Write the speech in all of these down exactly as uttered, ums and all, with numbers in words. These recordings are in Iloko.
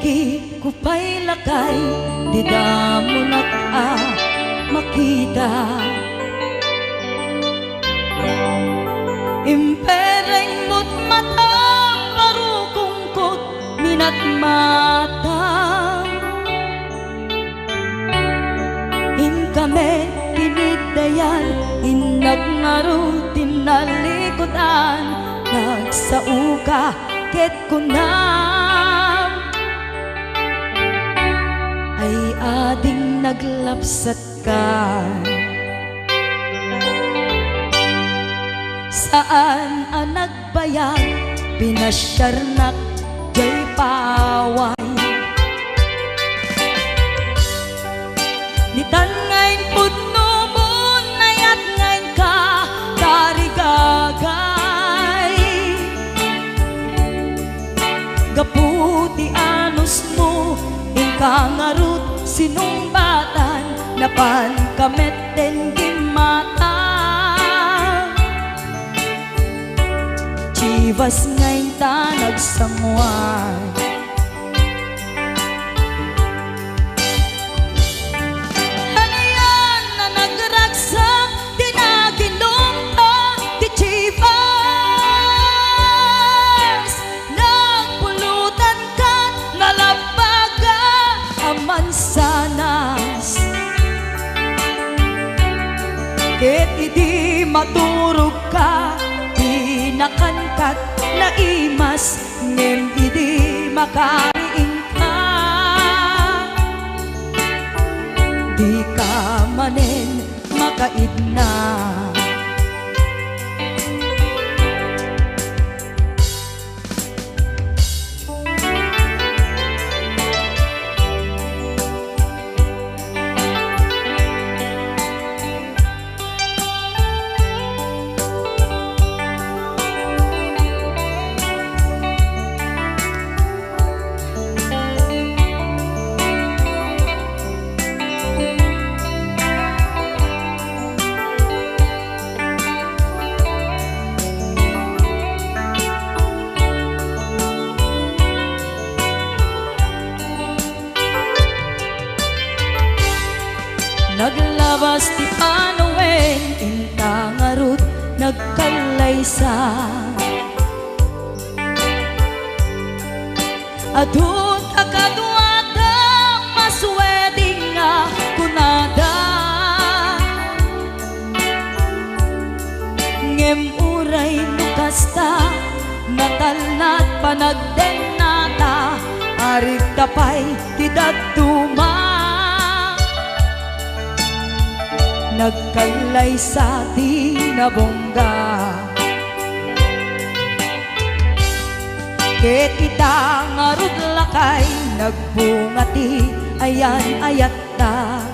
Adi ko pay lakay, dida munak a makita. Impereng mo't matam, barukongko't minatmatam. Inka met tiniddayan, innak ngarud tinnalikudan, nagsaoka ket kunam, ay ading naglapsatka. Saan a nagbayag, pinasiarnak jay paway. Ditan nga impudno mo, nayat nga inka tarigagay. Gapu ti anusmo, inka ngarud sinungbatan, napanka metten gimmata. Chivas nga inta nagsanguan. Anian a nagragsak ti naginumta ti Chivas? Nagpulutan kat nalabbaga a mansanas. Ket idi maturogka, dinakan kat naimas, ngem idi makariingka, dika manen makaidna. Naglabas ti panawen, inta ngarud nagkallaysa. Adu ta kaduada, mas wedding nga kunada. Ngem uray no kasta, natalna ti panagdennata, arigta pay ti dadduma. Nagkallaysa ti nabungga. Ket ita ngarud lakay, nagbunga ti ayan-ayatta.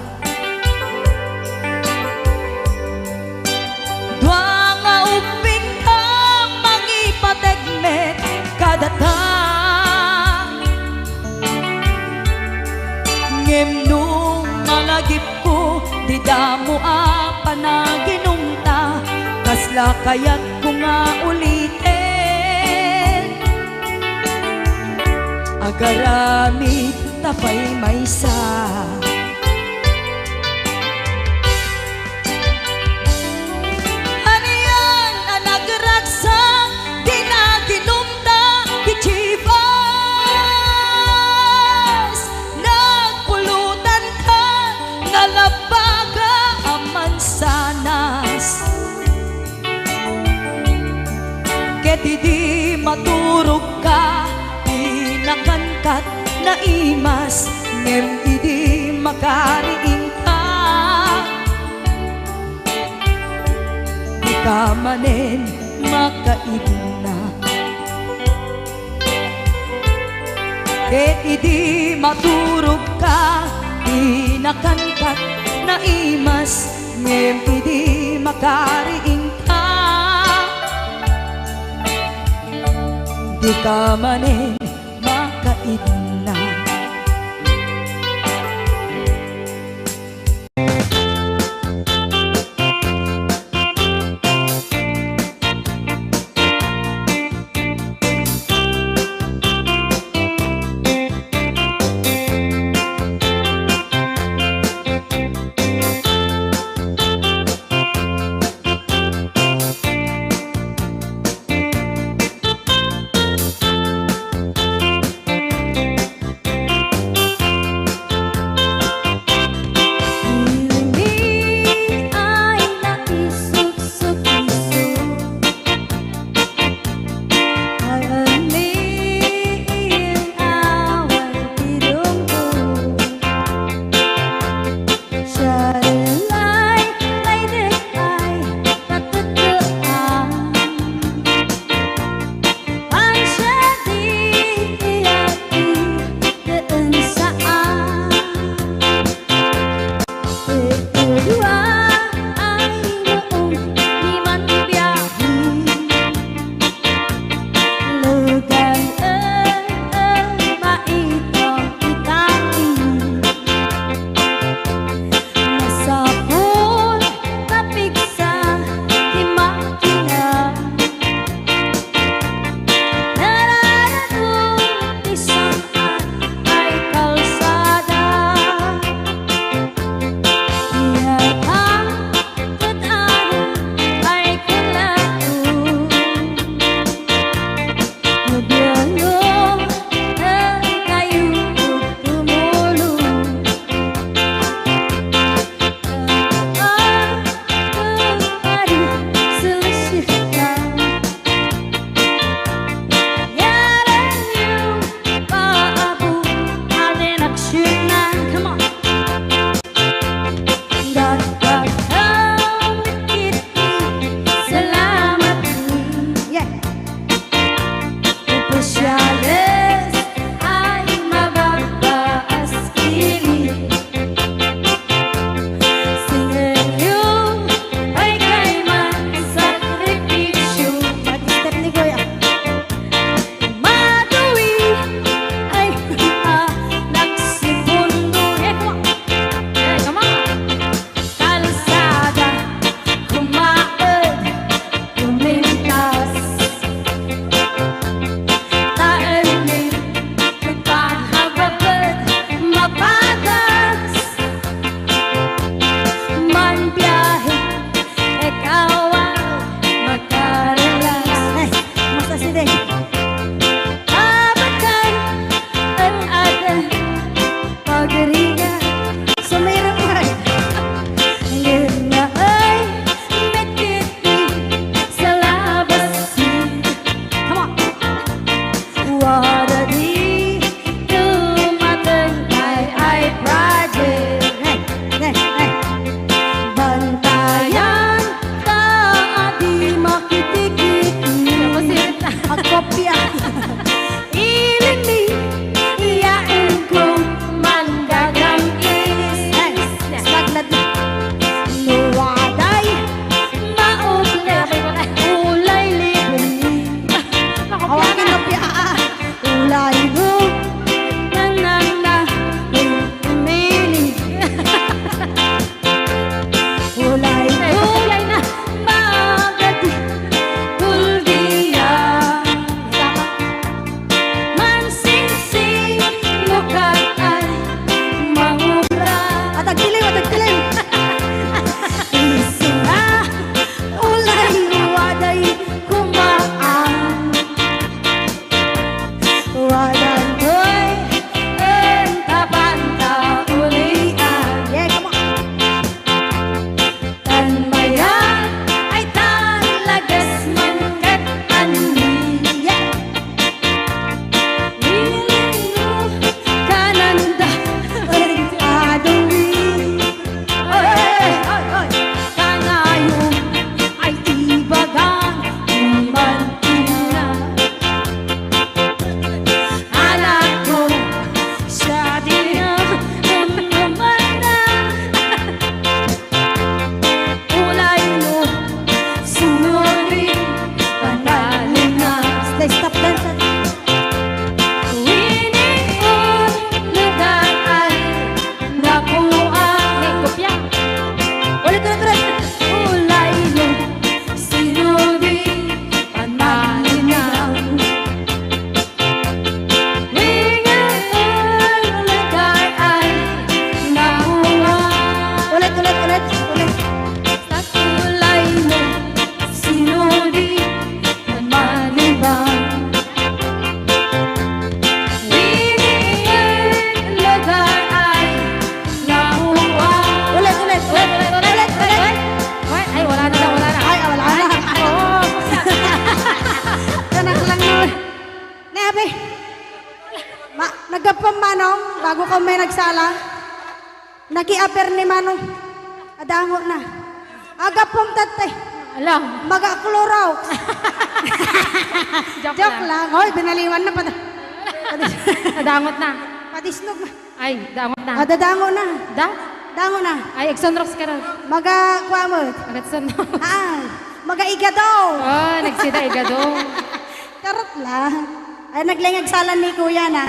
Dua nga ubbingka, mangipateg met kadata. Ngem no malagipko, dida mo a panaginumta, kasla kayatko nga uliten. Agaramid ta pay maysa. Anian a nagragsak, dina ginumta ti Chivas. Nagpulutan ka, nalabbaga a mansanas. Ket idi maturogka, dinakan kat naimas, ngem idi makariingka, dika manen makaidna. Ket idi maturogka, dinakan kat naimas, ngem idi makariingka, dika manen makaidna. Bago ka may nagsala, nakiaper ni Manong. Adango na. Agapom tatay. Ala. Maga Clorox. Joke Joke lang. lang. Oy, binaliwan na. Pada, padis-, Nadangot na. padisnog na. Ay, dangot na. Ah, dadango na. Da? Dango na. Ay, agsunrox ka ron. Maga, kuha mo. Agsunrox. Ah, maga igado. Oh, nagsida igado. Charot lang. Ay, naglengag salan ni Kuya na.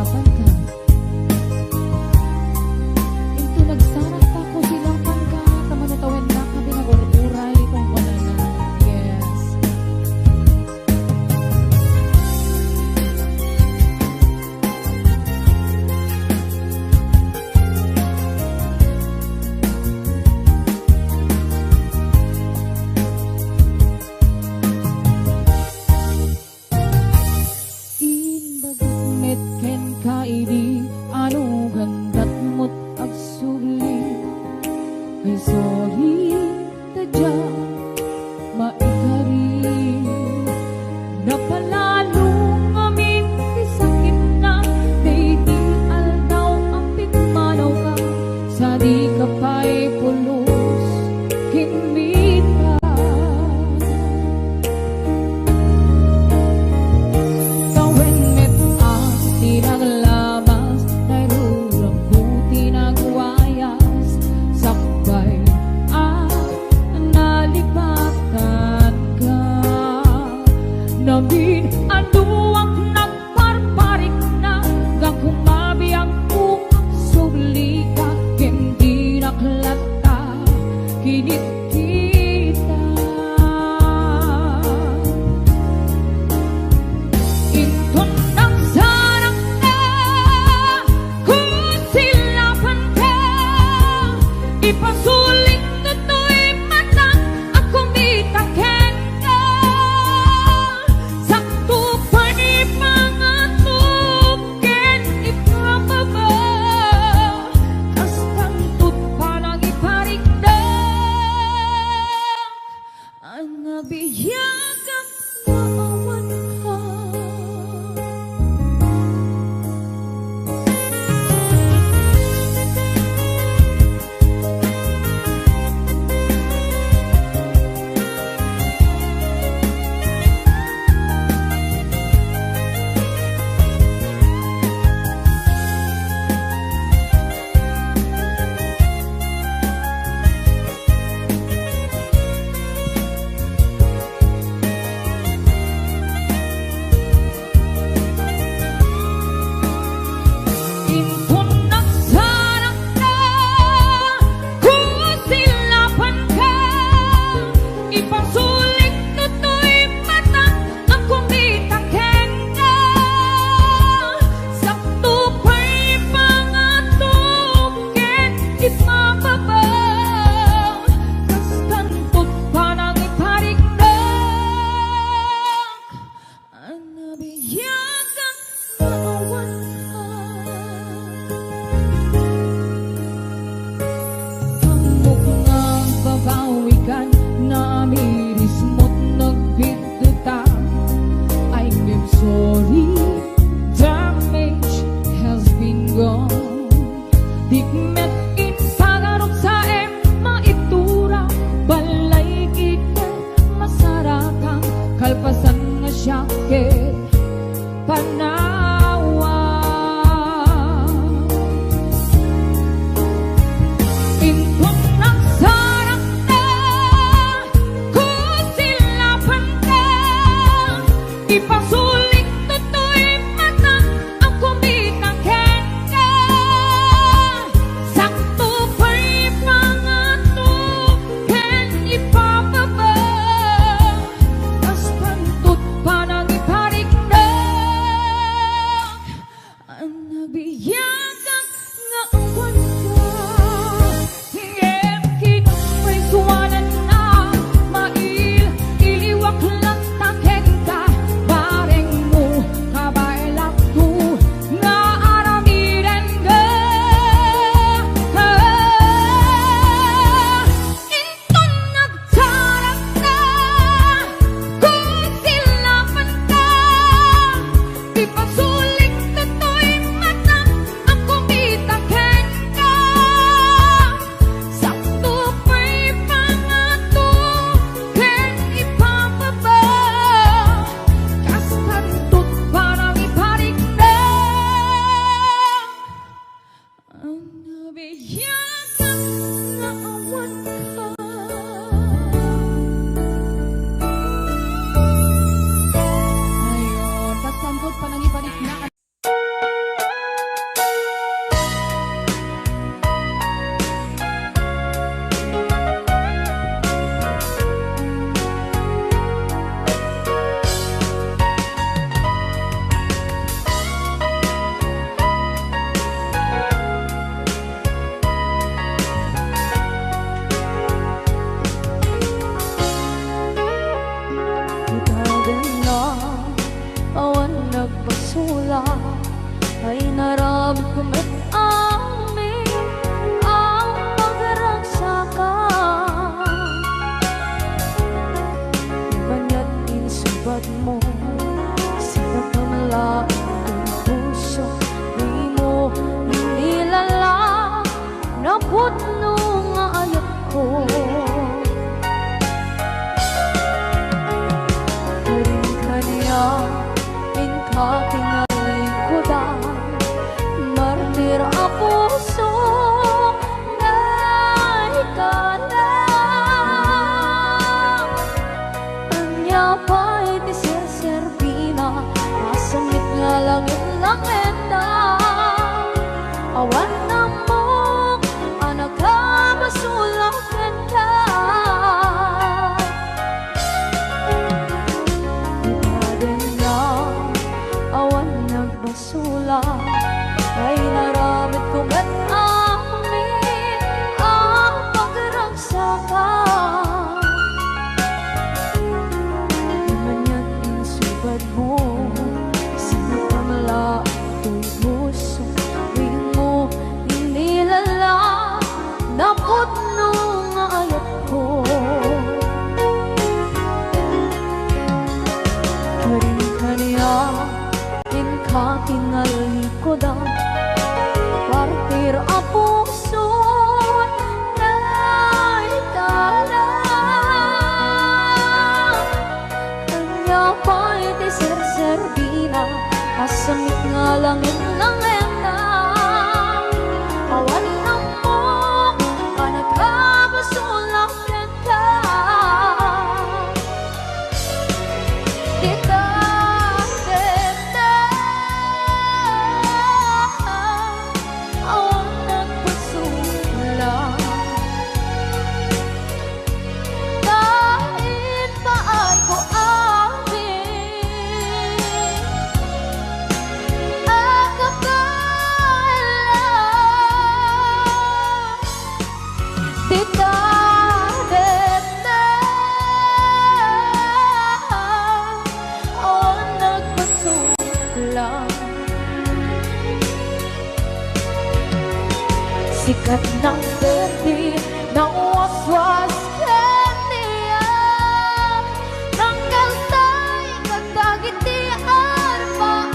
Panka. Inton nagsarakta, kusilapanka, ta manatawennak a pinagur-uray, kunkunana. Yes. Imbagak met kenka idi, ano gandat met agsubli. Ay, sorry, ta diak maikari. Napalalo ngamin ti sakitna, daydi aldaw a pigmanawka, sadika pay pulos ken mita. Tawen met a ti naglabas, nairuramko ti nagwayas, sakbay a nalipatanka. Namin a duak nagparparikna, gapu mabiagko a sublika, ken dinak latta kinitkita. Inton nagsarakta, kusilapanka, ipasulik toy matak a kumita kenka. Sakto pay pangato ken ipababa, kastan to't panangipariknak a nabiagak nga awanka. Inton nagsarakta, kusilapanka, ipasulik toy matak a kumita kenka. Sakto pay pangato ken ipababa, kastan to't panangipariknak a nabiagak nga awanka. Ammok nga agbabawikan, naamiris met nagbiddutang. I'm sorry, damage has been done. Dik met impagarupsaem maitura, balay ket masarakam, kalpasan nga siak ket panawan. Inton nagsarakta, kusilapanka, ipasulik toy matak a kumita kenka. Sakto pay pangato ken ipababa, kastan to't panangipariknak a nabiagak nga awanka. Ngem kinapaysuananna, mail-iliwak latta kenka, barengmo, kabaelakto nga aramidenka. Inton nagsarakta, kusilapanka, ipasulik toy matak a Ay, naramidko met amin a pagragsakam. Maniat insubadmo, sinakam laeng ti puso, dimo inilala. Napudno nga ayatko. Ken kaniak, inka ti nalingkodan, martir a puso, naikana. Ania pay ti serserbina, a semmit nga langit-langitna? Awan ammok a nakabasol a kenka. Ita denna, awan nagbasol a, ay, naramidko met amin a pagragsakam. Maniat insubadmo, sinakam laeng ti puso, dimo inilala. Napudno nga ayatko. Ken kaniak, inka ti nalingkodan, martir a puso, naikana. Ania pay ti serserbina, a semmit nga langit-langitna? Awan ammok a nakabasol a kenka. Dita, dita, awan nagbasol a. Ta impaayko amin a kappella. Dita, dita, awan nagbasol a. Sikat nang perdi, nang waswas kaniak, nang kaltay kadagiti arpaam.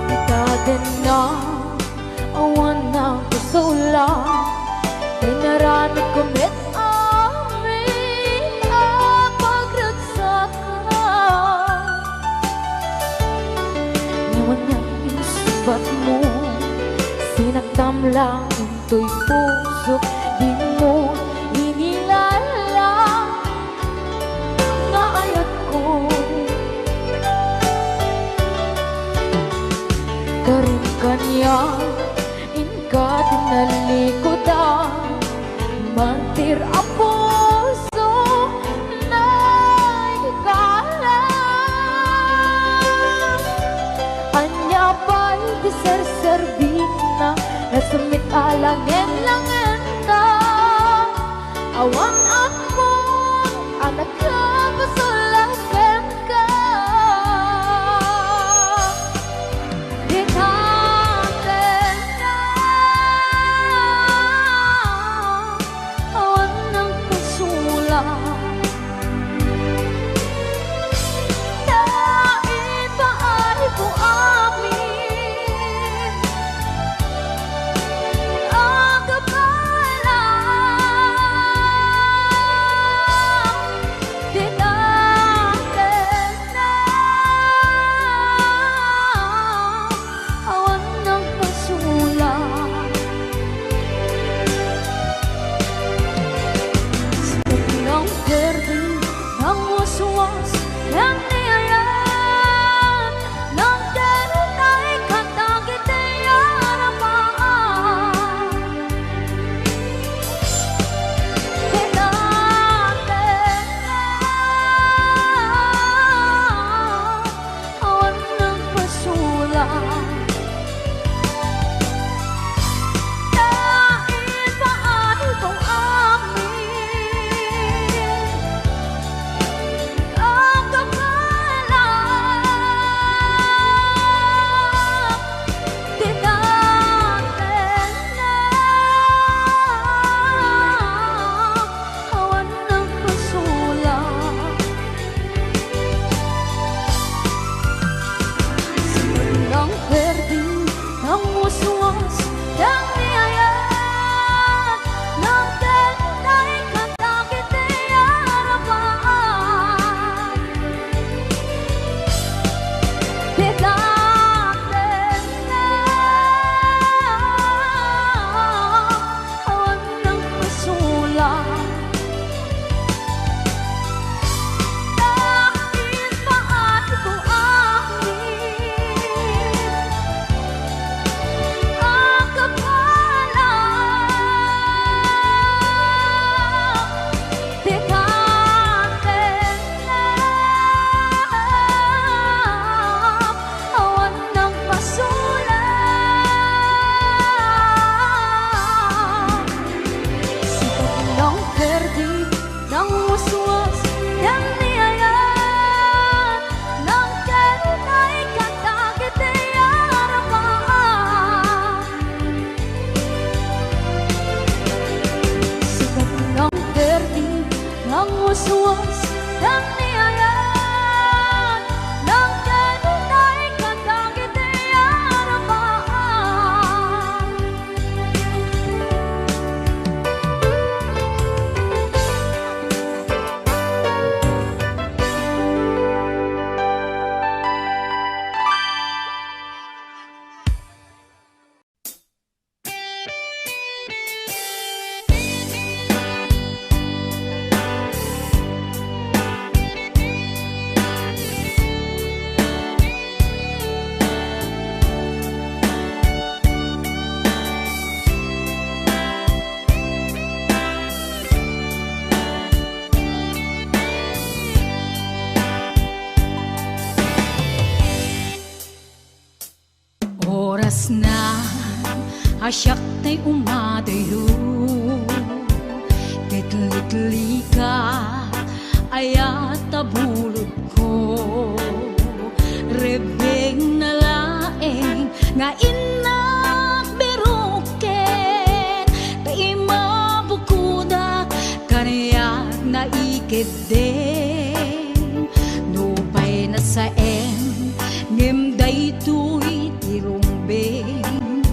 Itaden na awan nang kasaolan, inaramidko met amin a pagragsakam. Ngem ania insubadmo, sinaktam laeng toy pusok, dimo inilala nga ayatko. Ken kaniak, inka ti nalingkodan, martir a puso, naikana. Ania pay ti serserbina, nasemmit a langit-langitna? Awan ammok a nakabasol a kenka. Dita, dita, awan nang kasaolan. Na, a siak tay umadayo, ket liklikak, ayat a bulodko. Rebbengna laeng nga innak biroken, ta imabukodak, kaniak naikeddeng. Nupay nasaem, ngem daytoy ti rumbeng.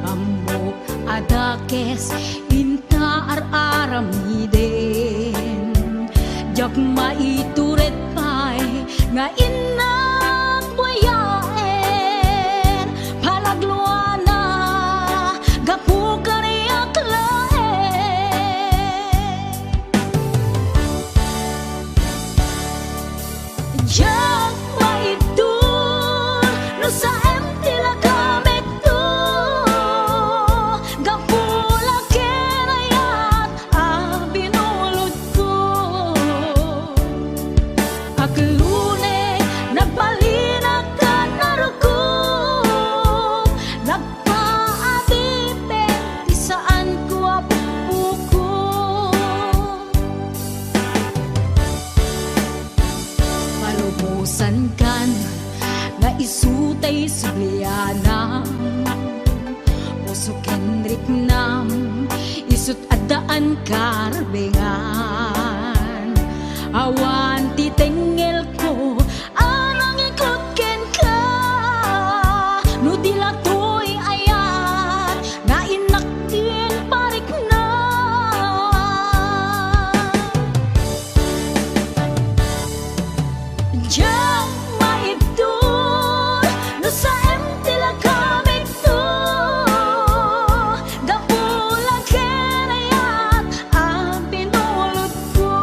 Ammok a dakes inta ar-aramiden. Diak maitured pay nga innak buyaen. Panagluana, gapu kaniak laeng. Diak maibtur no saem ti lagamekto, gapu la ken ayat a binulodko. Aglune, nagbalinak ken narukop, nagpaadipen ti saanko a pukpukop. Palubosankan nga isu tay sublianam, puso ken riknam, isut' addaan karbengan. Awan ti tengngelko a nangikut kenka, no di la toy ayat nga innak ti parikna. Diak maibtur no saem ti lagamekto, gapu la ken ayat a binulodko.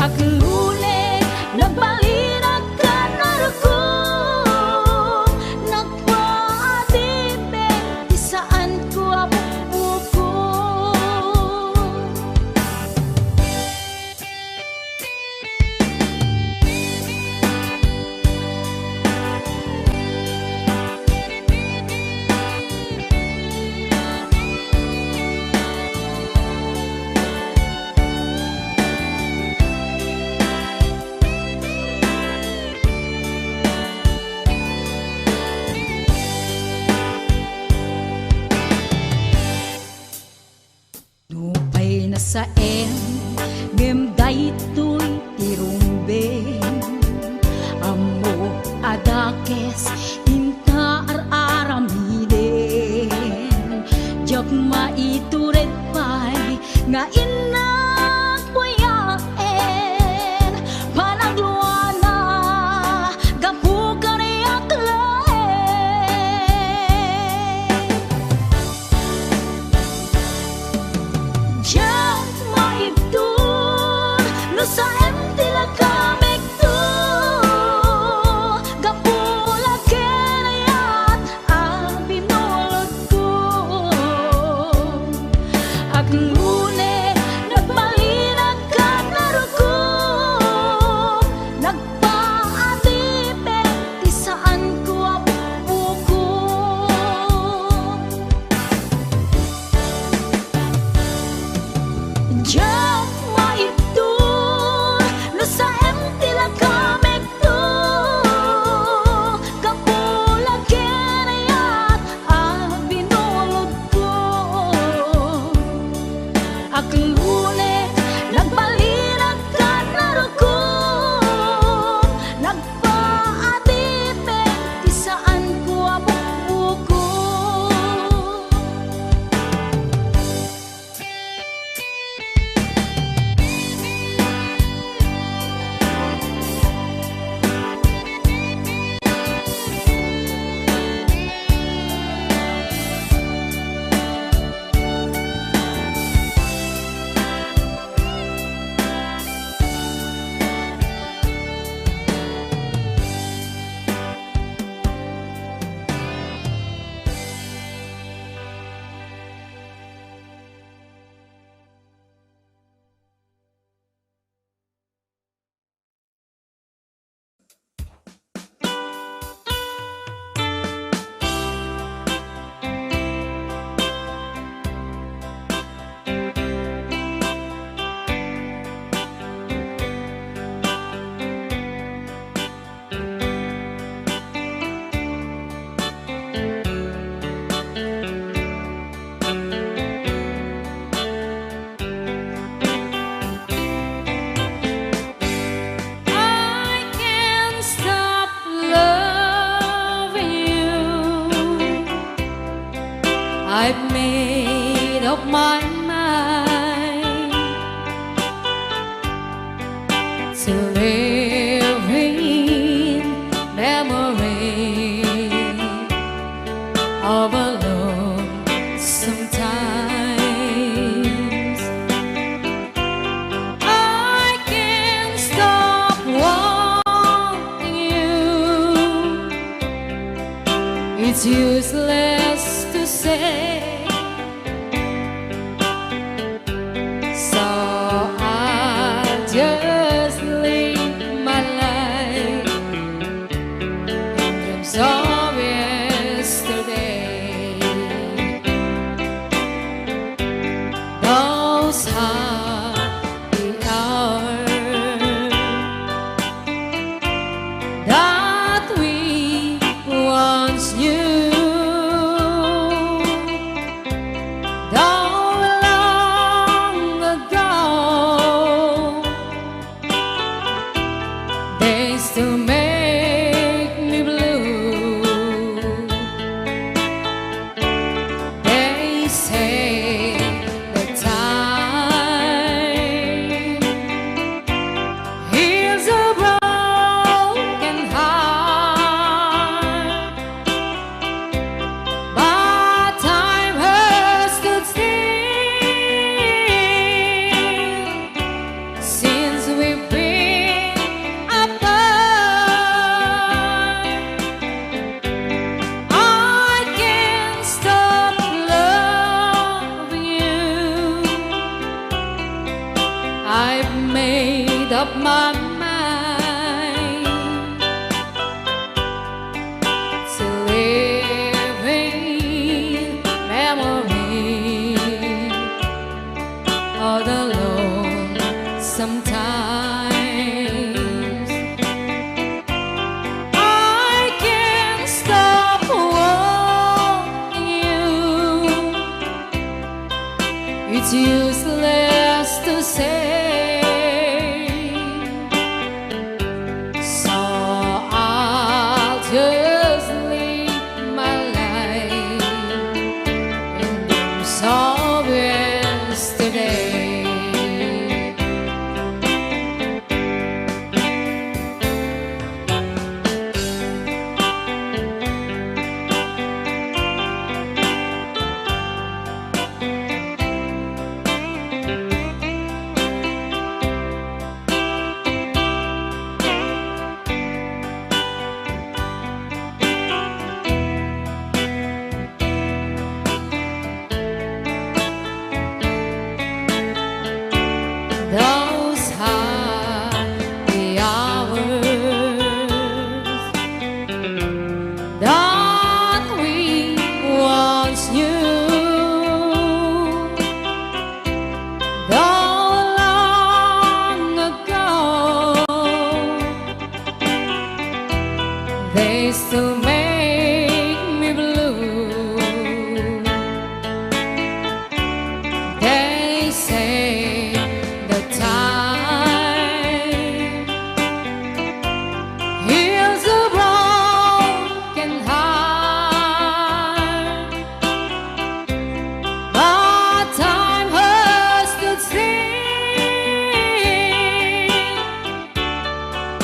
Aglune, nagbalinak ken narukop, nagpaadipen ti saanko a pukpukop. Nupay nasaem, ngem daytoy ti rumbeng. Ammok a dakes inta ar-aramiden. Diak maitured pay nga innak buyaen. Panagluana, gapu kaniak laeng. Diak maibtur no saem ti lagamekto, gapu la ken ayat a binulodko. Aglune, nagbalinak ken narukop, nagpaadipen ti saanko a pukpukop. Diak maibtur It's a living memory of a lonesome times. I can't stop wanting you. It's useless to say. So I'll just live my life in dreams of yesterday. Those happy hours that we once knew. Though long ago, they still make me blue. They say that time heals a broken heart, but time has stood still since we've been apart. I can't stop loving you. I've made up my mind. It's a living memory of the lonesome times. I can't stop wanting you. It's useless to say. So I'll just live my life in dreams of yesterday. Those happy hours that we once knew, though long ago, they still make me blue. They say the time heals a broken heart, but time has stood still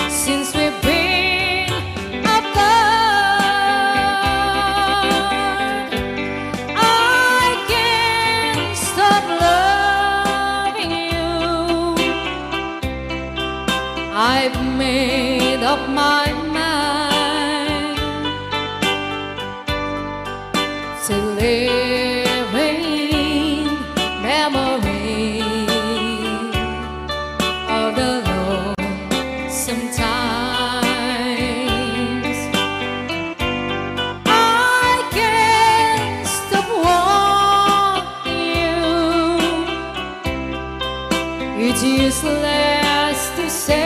since we've been apart. I can't stop loving you. I've made up my mind. It's a living memory of the lonesome times. I can't stop wanting you. It's useless to say.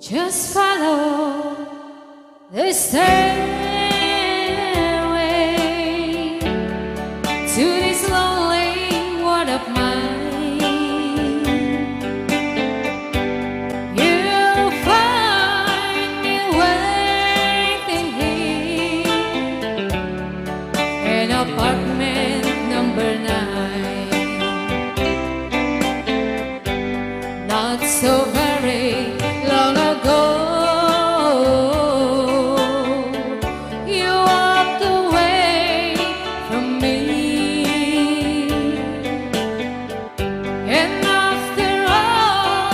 Just follow the stairway to this lonely world of mine. You'll find me waiting here in apartment number nine. Not so very long ago, you walked away from me. And after all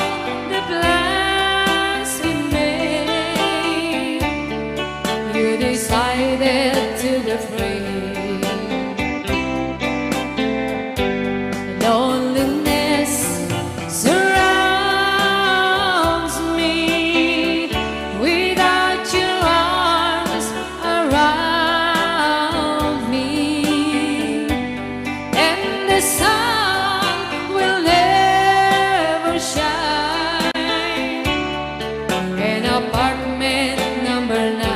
the plans we made, you decided to be free. Loneliness surrounds me without your arms around me, and the sun will never shine in apartment number nine.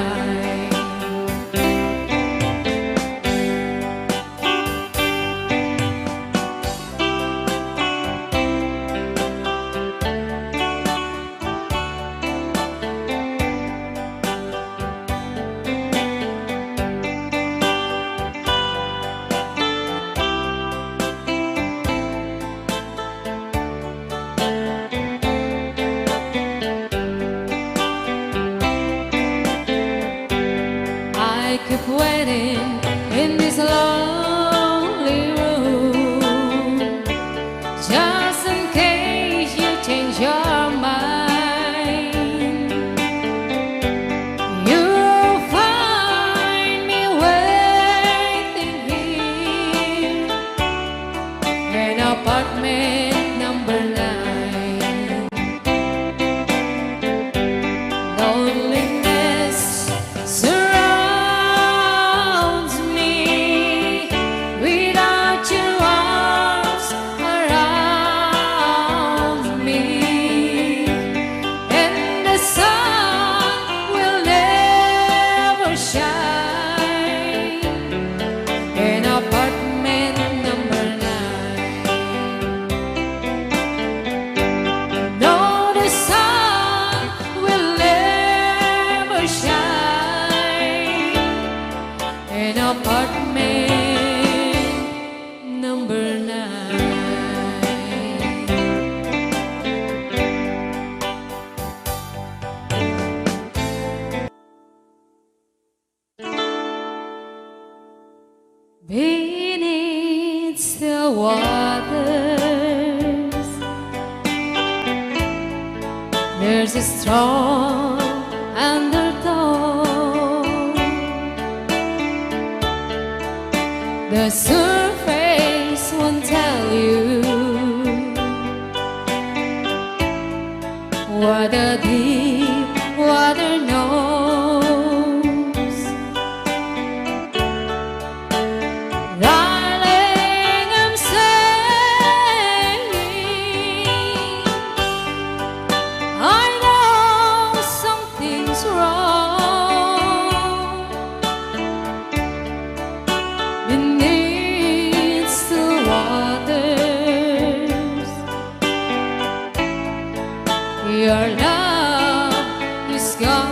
I keep waiting in this lonely room, just in case you change your mind. You'll find me waiting here in apartment number nine. Loneliness surrounds me without your arms around me, and the sun will never shine in apartment number nine. No, the sun will never shine in apartment number nine. Beneath the waters, there's a strong undertow. The surface won't tell you what the deep water knows. Darling, I'm saying, I know something's wrong beneath the waters. Your love is gone.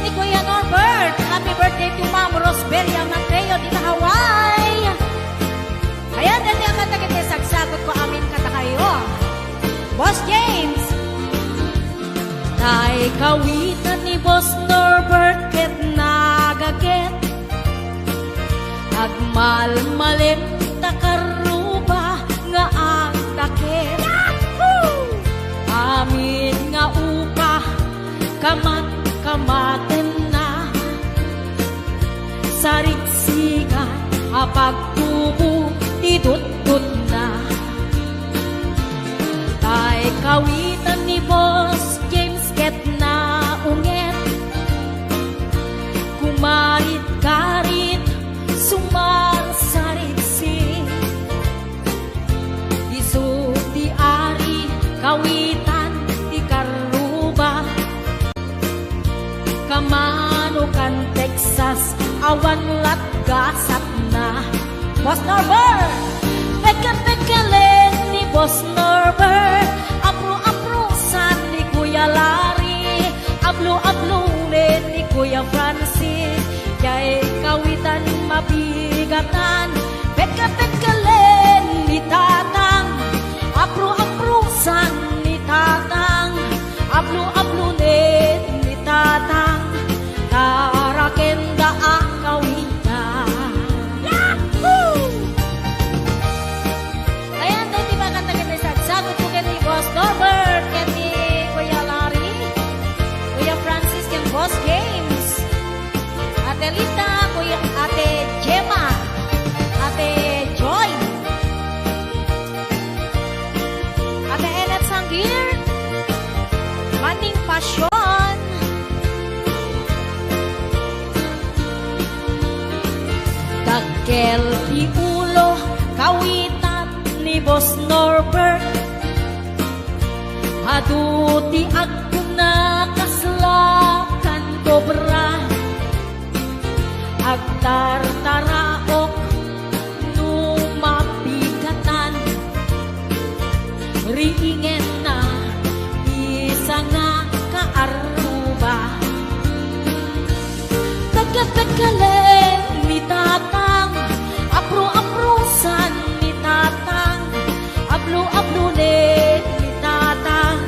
ni Kuya Norbert. Happy birthday to Ma'am Rosbelia Mateo dita Hawaii. Ayan, dati ang kanta ket sagsagutko amin kadakayo. Boss James. Tay kawitan ni Boss Norbert ket nagaget. Agmalmalem ta karruba nga agtaket. Amin nga upa, kamat-kamatenna. Sarigsigan a pagtubo ti dutdotna. Tay kawitan ni Boss James ket naunget. Kumarit-karit, sumarsarigsi. Isu ti ari, kawitan ti karruba. Kamano kan Texas, awan latgasatna. Boss Norbert! Pekka-pekkalen ni Boss Norbert, apro-aprosan ni Kuya Larry, ablo-ablonen ni Kuya Francis, tay kawitan mabigatan, pekka-pekkalen ni Tatang, apro-aprosan ni Tatang, ablo-ablonen ni Tatang, tara kenda a kawitan. Yahoo! Ayan, daytoy ba kanta ket sagsagutko ken ni Boss Norbert, ken ni Kuya Larry, Kuya Francis, ken Boss James, Ate Lita, Kuya, Ate Gemma, Ate Joy, Ate Ennet Sangir, Manning Pasyon, Dakkel ti ulo, kawitan ni Boss Norbert. Adu ti agkuna kasla kan kobra. Agtartaraok no mapigatan. Riingenna ti sanga kaarruba. Pekka-pekkalen ni Tatang, apro-aprosan ni Tatang, ablo-ablonen ni Tatang,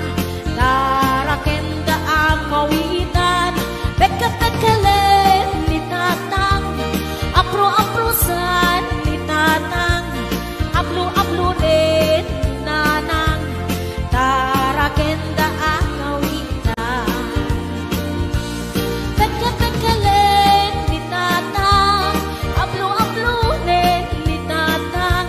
tara kenda a kawitan. Pekka-pekkalen ni Tatang, apro-aprosan ni Tatang, ablo-ablonen ni Nanang, tara kenda a kawitan. Pekka-pekkalen ni Tatang, ablo-ablonen ni Tatang,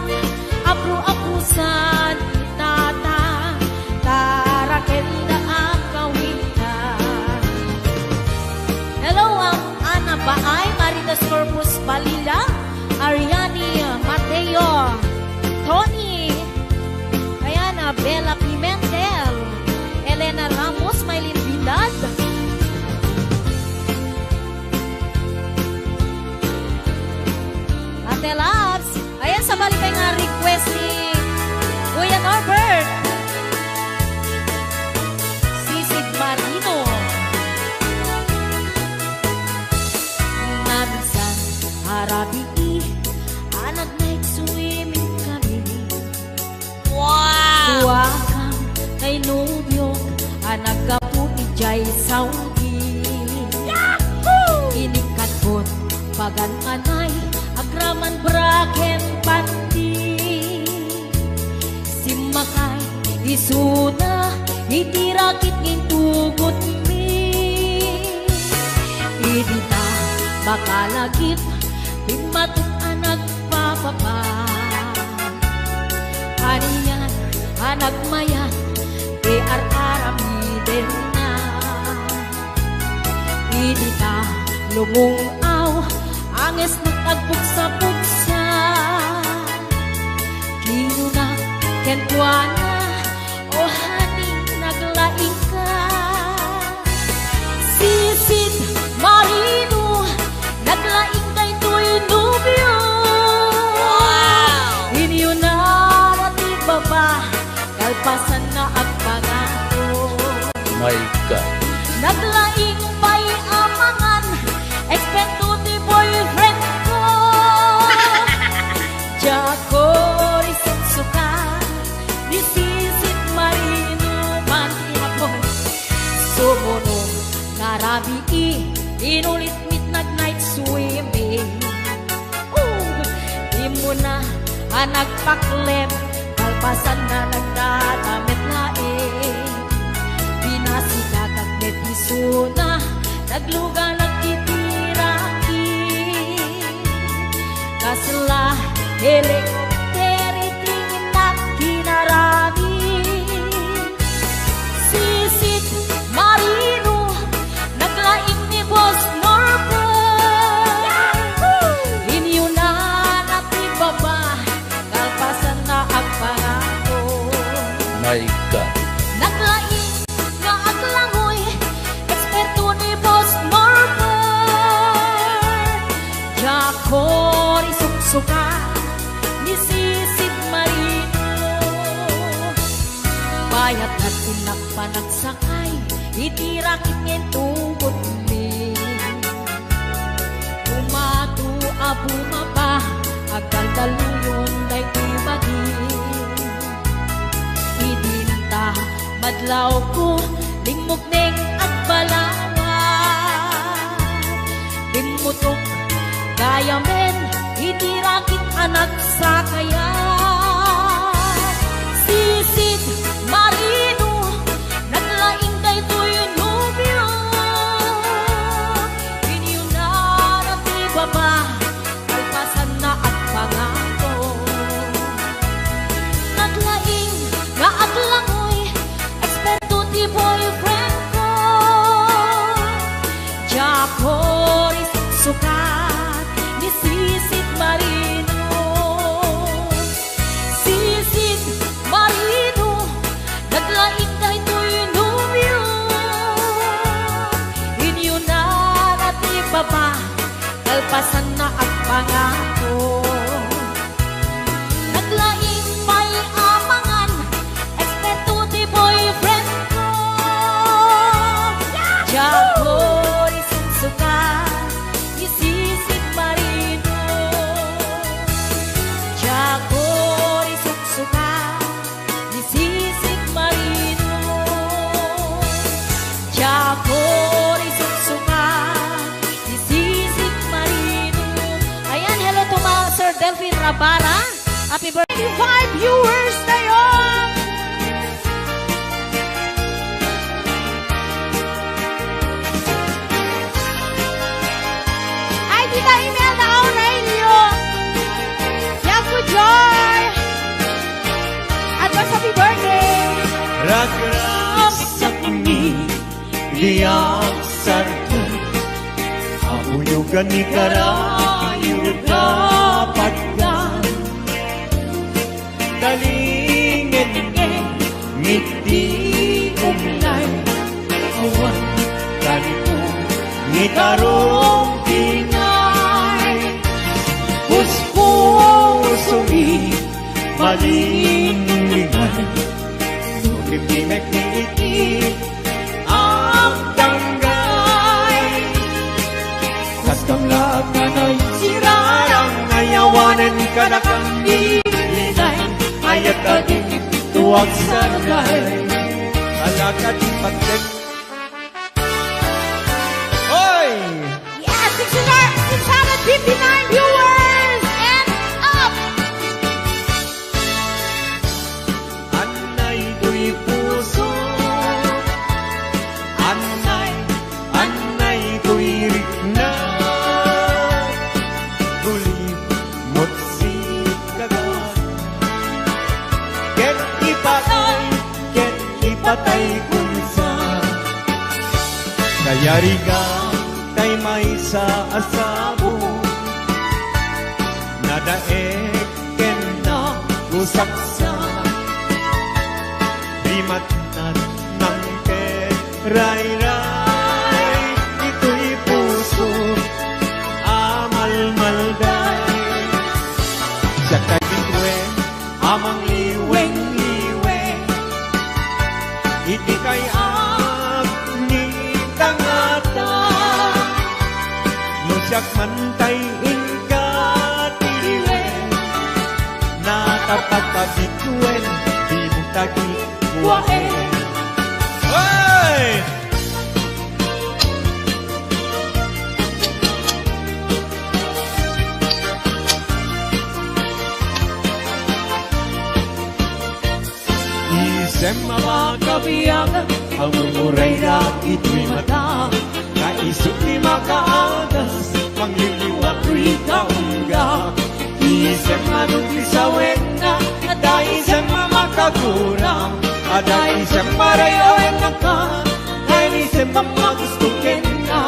apro-aprosan ni Tatang, tara kenda a kawitan. Hello, um, Ana Baay, Marites Corpus Balila, Ariani Mateo, Tony, ayan, ah, Bella Pimentel, Elena Ramos, Maylin Vidal, Ate Labs. Ayan, sabali pay nga request ni Kuya Norbert. Sisid Marino. Naminsan a rabii a nag-night swimming kami. Wow! Duakam tay nobiok a naggapu idiay Saudi. Yahoo! Inikadkot pagan anay, agraman bra ken panty. Simmakay isuna iti rakit nga intugotmi. Idi ta makalagip, bimmatik a nagpapapa. Anian a nagmayat ti ar-aramidenna. Idi ta lumung-aw, angesnak agbugsa-bugsa. Kinuna kenkuana, "O honey, naglaingka." Sisid Marino, naglaing daytoy nobio. Wow! Inyunara ti baba, kalpasan nga agpagato. My God. Naglaing pay a Sumuno nga rabii, inulit met nag-night swimming. Oh, di mo na a nagpaklem, kalpasan na nagdadamet laeng. Pinasikatak met isuna, nagluganak iti rakit. Kasla helikopter iti innak kinarami. Sisid Marino, naglaing ni Boss Norbert. Inyunan ti baba, kalpasan na agpangako. My God. Naglaing nga aglangoy, eksperto ni Boss Norbert. Diak kuri suksuka ni Sisid Marino. Bayat na ti nagpanagsakay, iti rakit nga intugotmi. Bumato a bumaba, agkaldaluyon daytoy bagi. Idinta madlawko, limmukneng agbalawat. Bimmutok gayamen iti rakit a nagsakaya. Sisid Marino, naglaing daytoy nobio. Inyunan ti baba, kalpasan na agpangako. Naglaing nga aglangoy, eksperto ti boyfriend ko. Diak kuri suksukat ni Sisid Marino. Sisid Marino, naglaing daytoy nobio. Inyunan ti baba, kalpasan na agpangako. Naglaing pay a mangan, eksperto ti boyfriend ko. Diak kuri suksuka ni Sisid Marino. Diak kuri suksuka ni Sisid Marino. Diak kuri suksuka ni Sisid Marino. Ayan, hello to mga Sir Delphine Rabara. Happy birthday. Five viewers tayo. Ay, Tita Imelda Aurelio. Yaku Joy. Advance happy birthday. Ragragsak mi diak sarto. Auyugan ni karayo kapatgan. Talingen iti umlay, awan kanito ni karumpingay. Puspusomi malinglingay, no kimkimek mi iti agdanggay. Kas kamlaag nga naisirarang, nayawanen kadakami linay. Ayat a di tuag sarnay. Alakad pagtek. Hoy! Yes, six hundred, six hundred fifty-nine viewers and up! Anay toy puso, anay, anay toy rikna, gulimot sikaga. Ket ipatay, ket ipatay kunsa. Kayarigan tay maysa a sabo, nadaek ken nagusaksa. Rimatnat nang ket rayray, itoy puso a malmalday. Siak tay bituen a mangliwengliwe iti kay-at ni tangata. No siak man tay inka ti liwen, natapat a bituen, di mo tagikuaen. Hey! Itoy mata, nga isut' ti makaadas, mangliliwak toy kaungga. Isem nga no ti sawenna, adda isem nga makagura, adda isem nga ray-awen nga ka, adda isem nga magusto kenka.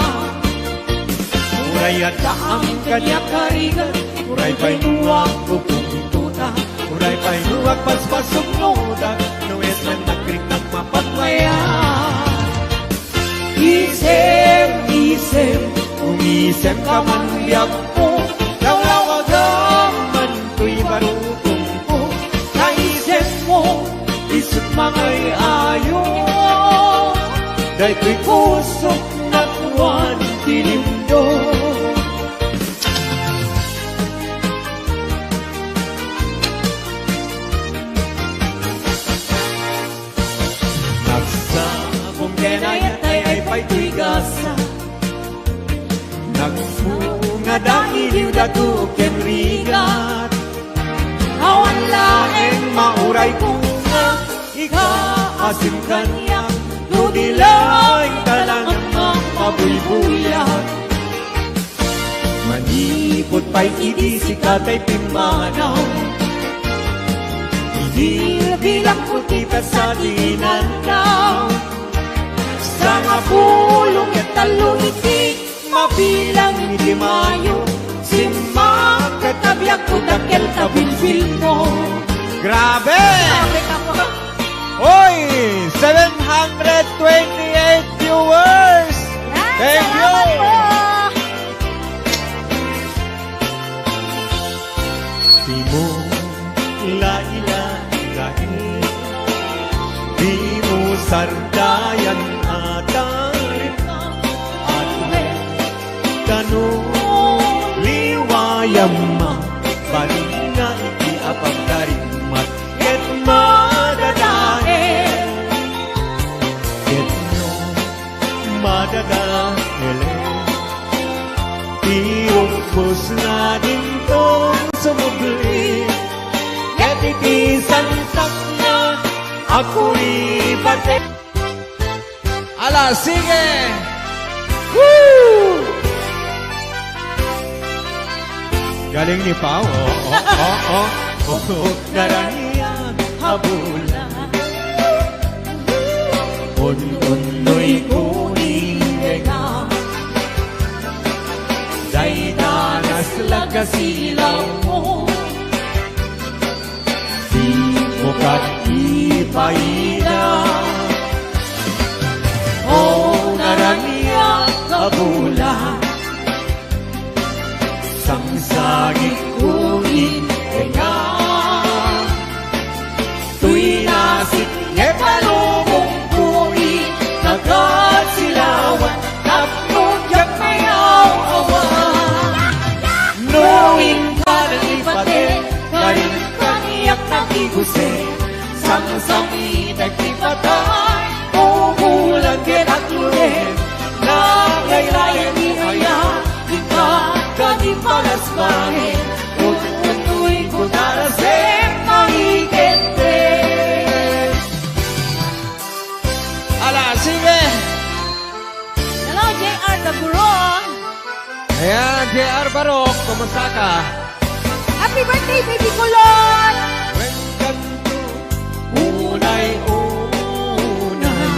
Uray adda amin kaniak a rigat, uray pay no agpupungtotak, uray pay no agpaspasungotak, no isem nga nagrigat mapagmayat. Isem, isem, umisemka man biagko, lawlawagam man toy barukongko, ta isemmo, isut' mangay-ayo, daytoy pusok nakuan ti lindo. Nagsabong ken ayat ay pay toy gasa. Nagpunga dagiti dato ken rigat. Awan laeng mauray ko nga ikaasim kaniak, no di laeng talaga mapabuybuyak. Manipud pay idi sika tay pimmanaw, ibilbilangko ti petsa ti inannaw. Sangapulo ket tallo iti mabilang iti Mayo, simmakket a biagko dakkel ta bilbilmo. Grabe! Grabe ka po. Oy, seven hundred twenty-eight viewers. Yan, Thank you. Salamat po. Di mo lailai, di mo sardayan a taripna, at kano liwayam, balinga iti apagtaripmat ket madadael. Ket no madadaelen ti ubbos nga dinton sumubli, ket iti sangsakna a kuribate. Ala, sige! Woo! Galing ni Pao. Oh, oh, oh, oh. Oh, naranian a bulan. Un-unnoy ko ing tenga. Dayta naslag a silawmo. Di mo ket ipaida. O naranian a bulan, sangsangitko ing tenga. Toy nasipnget a lubongko iti kasilawan tapno diak mayaw-awan. No inka nalipate, karin kaniak nagiguse, sangsangiten ti patay, bubulan ken agluren, nagayrayan ni aya, inka kani palaspaen, un-unnoy ko darasem mangikente. Ala, sige! Hello, J R Gaburo. Ayan, J R Barok, kumusta ka? Happy birthday, Baby Kulot! Wen kanto, unay, unay.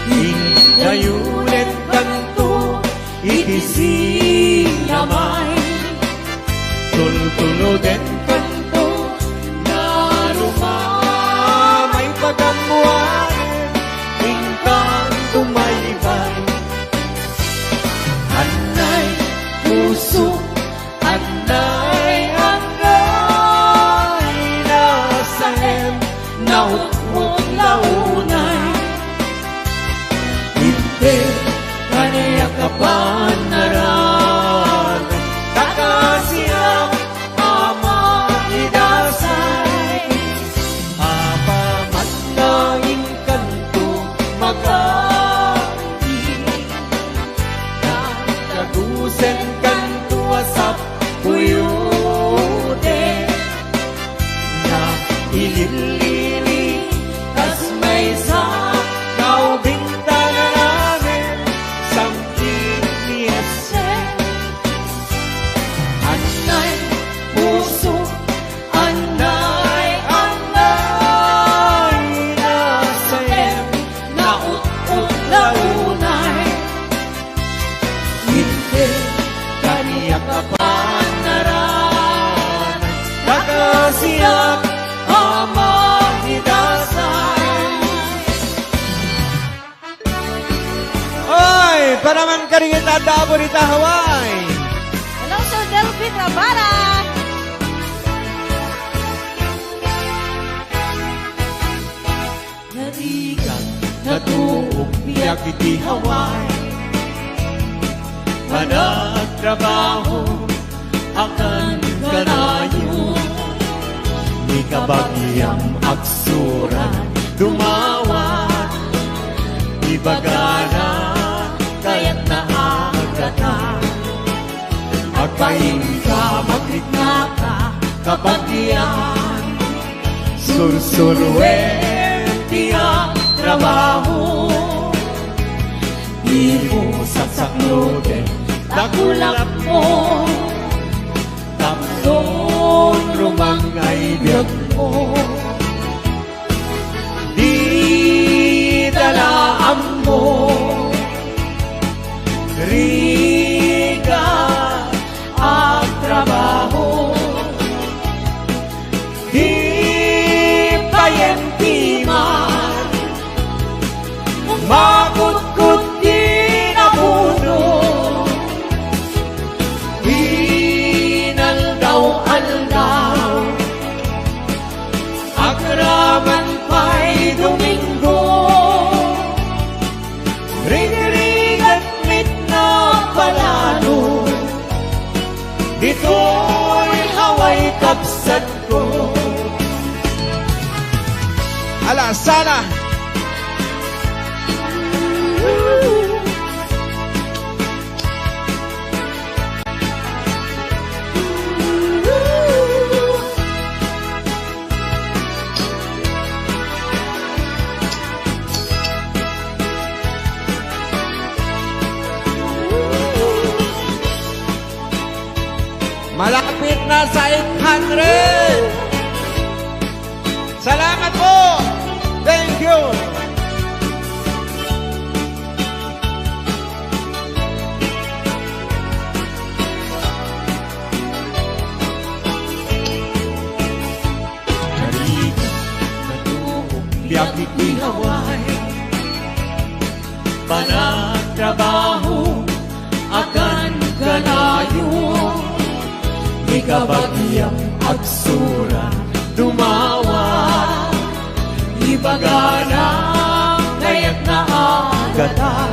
Indayo ket kanto, iti sinamay. Tultuloden kanto, narumamay pagammuan, inkanto maybay. Anay, puso, anay, angay, nasaem, nautmot, naunay. Inted kaniak a panaragan, ta kasiak a Launay, inted kaniak a panaran, ta kasiak a mangidasay. Ay, para man kadagiti adda Aburita Hawaii. Hello, Sir Delvin Rabara. Narigat, natuok biag iti Hawaii. Panagtrabaho, akan kanayon. Ni kabagiam agsurat, dumawat. Ibagana, kayatna a agatan. Agpainka, magriknaka, kabagian. Sursuruem ti agtrabaho. Dimo saksakloten dakulapmo. Tapno rumangay biagmo. Dita la ammo, riga agtrabaho. Di payen ti man makutkot ti napuno. Inaldaw-aldaw, agraman pay Domingo, rigrigat met napalalo. Ditoy Hawaii, kabsatko. Ala, sana. Malapit na sa eight hundred. Salamat po. Thank you. Narigat, natuok biag iti Hawaii. Panagtrabaho, akan kanayon. Ni kabagiam agsurat, dumawat. Ibagana, kayatna a agatan.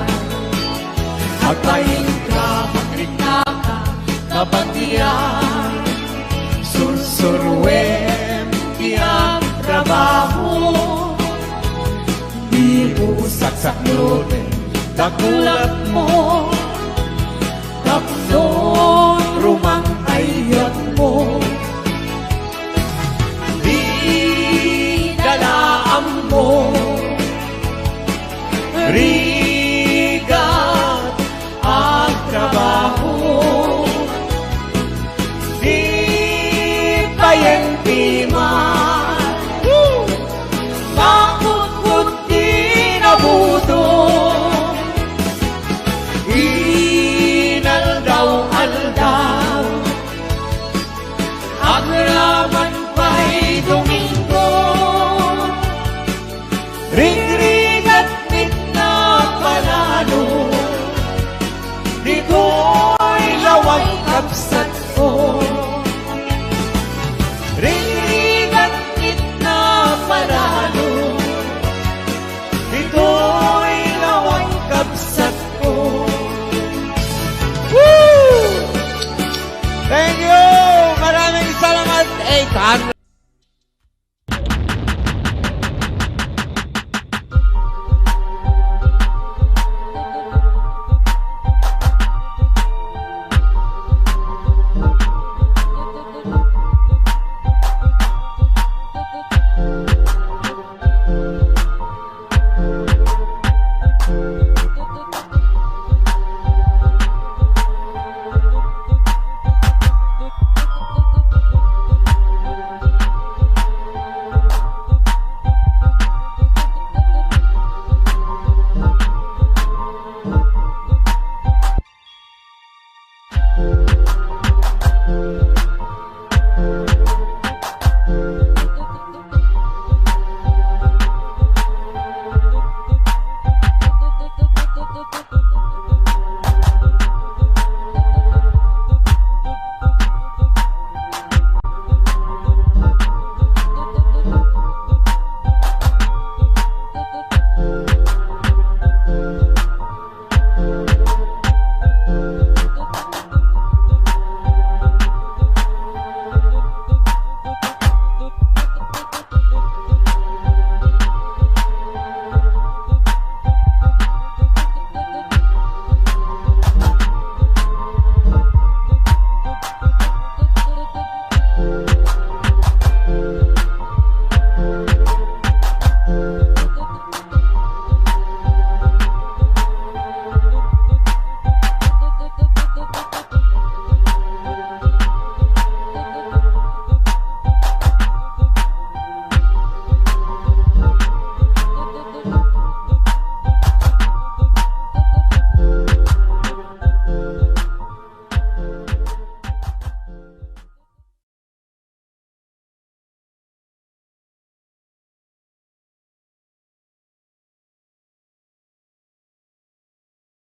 Agpainka, magriknaka, kabagian. Sursuruem ti agtrabaho. Dimo saksakloten dakulapmo. Tapno rumangay